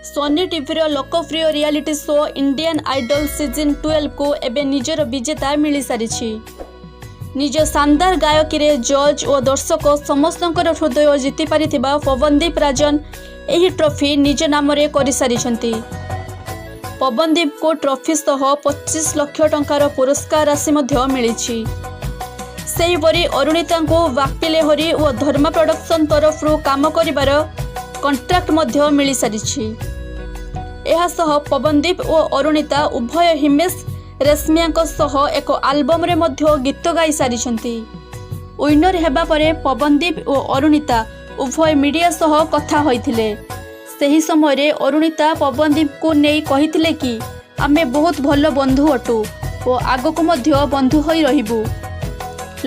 Sony ଟିଭିର ଲୋକପ୍ରିୟ reality show Indian idle season 12କୁ ଏବେ ନିଜର ବିଜେତା ମିଳିସାରିଛି। ନିଜ ଶାନଦାର ଗାୟକୀରେ ଜଜ୍ ଓ ଦର୍ଶକ ସମସ୍ତଙ୍କର ହୃଦୟ ଜିତିପାରିଥିବା ପବନଦୀପ ରାଜନ ଏହି ଟ୍ରଫି ନିଜ ନାମରେ କରିସାରିଛନ୍ତି। ପବନଦୀପଙ୍କୁ ଟ୍ରଫି ସହ 25 ଲକ୍ଷ ଟଙ୍କାର ପୁରସ୍କାର ରାଶି ମଧ୍ୟ ମିଳିଛି। ସେହିପରି ଅରୁଣିତାଙ୍କୁ ବାପି ଲେହରି ଓ ଧର୍ମା ପ୍ରଡକ୍ସନ ତରଫରୁ କାମ କରିବାର କଣ୍ଟ୍ରାକ୍ଟ ମଧ୍ୟ ମିଳିସାରିଛି। ଏହା ସହ ପବନଦୀପ ଓ ଅରୁଣିତା ଉଭୟ ହିମେଶ ରେଶମିଆଙ୍କ ସହ ଏକ ଆଲବମରେ ମଧ୍ୟ ଗୀତ ଗାଇ ସାରିଛନ୍ତି। ୱିନର ହେବା ପରେ ପବନଦୀପ ଓ ଅରୁଣିତା ଉଭୟ ମିଡିଆ ସହ କଥା ହୋଇଥିଲେ। ସେହି ସମୟରେ ଅରୁଣିତା ପବନଦୀପଙ୍କୁ ନେଇ କହିଥିଲେ କି, ଆମେ ବହୁତ ଭଲ ବନ୍ଧୁ ଅଟୁ ଓ ଆଗକୁ ମଧ୍ୟ ବନ୍ଧୁ ହୋଇ ରହିବୁ।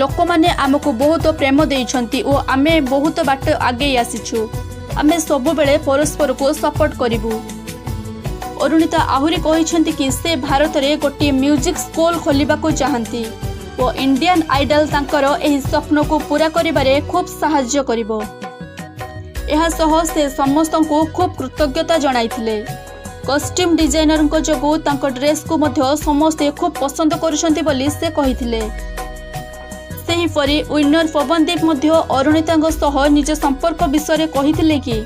ଲୋକମାନେ ଆମକୁ ବହୁତ ପ୍ରେମ ଦେଇଛନ୍ତି ଓ ଆମେ ବହୁତ ବାଟ ଆଗେଇ ଆସିଛୁ। ଆମେ ସବୁବେଳେ ପରସ୍ପରକୁ ସପୋର୍ଟ କରିବୁ। ଅରୁଣିତା ଆହୁରି କହିଛନ୍ତି କି, ସେ ଭାରତରେ ଗୋଟିଏ ମ୍ୟୁଜିକ୍ ସ୍କୁଲ ଖୋଲିବାକୁ ଚାହାନ୍ତି ଓ ଇଣ୍ଡିଆନ୍ ଆଇଡଲ୍ ତାଙ୍କର ଏହି ସ୍ୱପ୍ନକୁ ପୂରା କରିବାରେ ଖୁବ୍ ସାହାଯ୍ୟ କରିବ। ଏହା ସହ ସେ ସମସ୍ତଙ୍କୁ ଖୁବ୍ କୃତଜ୍ଞତା ଜଣାଇଥିଲେ। କଷ୍ଟ୍ୟୁମ୍ ଡିଜାଇନରଙ୍କ ଯୋଗୁଁ ତାଙ୍କ ଡ୍ରେସ୍କୁ ମଧ୍ୟ ସମସ୍ତେ ଖୁବ୍ ପସନ୍ଦ କରୁଛନ୍ତି ବୋଲି ସେ କହିଥିଲେ। ସେହିପରି ୱିନର ପବନଦୀପ ମଧ୍ୟ ଅରୁଣିତାଙ୍କ ସହ ନିଜ ସମ୍ପର୍କ ବିଷୟରେ କହିଥିଲେ କି,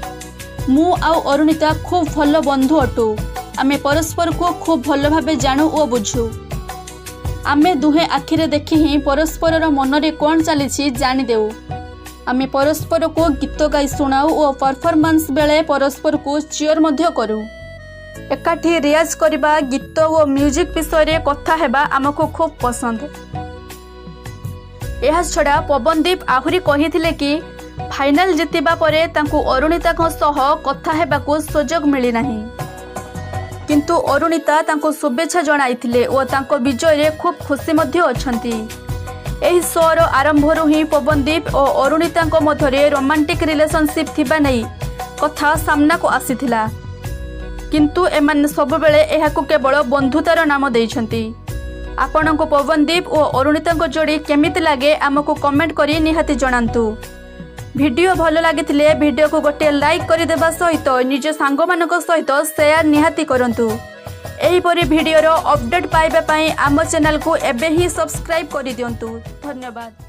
ମୁଁ ଆଉ ଅରୁଣିତା ଖୁବ୍ ଭଲ ବନ୍ଧୁ ଅଟୁ। ଆମେ ପରସ୍ପରକୁ ଖୁବ୍ ଭଲ ଭାବେ ଜାଣୁ ଓ ବୁଝୁ। ଆମେ ଦୁହେଁ ଆଖିରେ ଦେଖି ହିଁ ପରସ୍ପରର ମନରେ କ'ଣ ଚାଲିଛି ଜାଣିଦେଉ। ଆମେ ପରସ୍ପରକୁ ଗୀତ ଗାଇ ଶୁଣାଉ ଓ ପରଫର୍ମାନ୍ସ ବେଳେ ପରସ୍ପରକୁ ଚିୟର ମଧ୍ୟ କରୁ। ଏକାଠି ରିଆଜ କରିବା, ଗୀତ ଓ ମ୍ୟୁଜିକ୍ ବିଷୟରେ କଥା ହେବା ଆମକୁ ଖୁବ୍ ପସନ୍ଦ। ଏହାଛଡ଼ା ପବନଦୀପ ଆହୁରି କହିଥିଲେ କି, ଫାଇନାଲ ଜିତିବା ପରେ ତାଙ୍କୁ ଅରୁଣିତାଙ୍କ ସହ କଥା ହେବାକୁ ସୁଯୋଗ ମିଳିନାହିଁ, କିନ୍ତୁ ଅରୁଣିତା ତାଙ୍କୁ ଶୁଭେଚ୍ଛା ଜଣାଇଥିଲେ ଓ ତାଙ୍କ ବିଜୟରେ ଖୁବ୍ ଖୁସି ମଧ୍ୟ ଅଛନ୍ତି। ଏହି ଶୋର ଆରମ୍ଭରୁ ହିଁ ପବନଦୀପ ଓ ଅରୁଣିତାଙ୍କ ମଧ୍ୟରେ ରୋମାଣ୍ଟିକ୍ ରିଲେସନସିପ୍ ଥିବା ନେଇ କଥା ସାମ୍ନାକୁ ଆସିଥିଲା, କିନ୍ତୁ ଏମାନେ ସବୁବେଳେ ଏହାକୁ କେବଳ ବନ୍ଧୁତାର ନାମ ଦେଇଛନ୍ତି। ଆପଣଙ୍କୁ ପବନଦୀପ ଓ ଅରୁଣିତାଙ୍କ ଯୋଡ଼ି କେମିତି ଲାଗେ, ଆମକୁ କମେଣ୍ଟ କରି ନିହାତି ଜଣାନ୍ତୁ। ଭିଡ଼ିଓ ଭଲ ଲାଗିଥିଲେ ଭିଡ଼ିଓକୁ ଗୋଟିଏ ଲାଇକ୍ କରିଦେବା ସହିତ ନିଜ ସାଙ୍ଗମାନଙ୍କ ସହିତ ସେୟାର ନିହାତି କରନ୍ତୁ। ଏହିପରି ଭିଡ଼ିଓର ଅପଡେଟ୍ ପାଇବା ପାଇଁ ଆମ ଚ୍ୟାନେଲକୁ ଏବେ ହିଁ ସବସ୍କ୍ରାଇବ୍ କରିଦିଅନ୍ତୁ। ଧନ୍ୟବାଦ।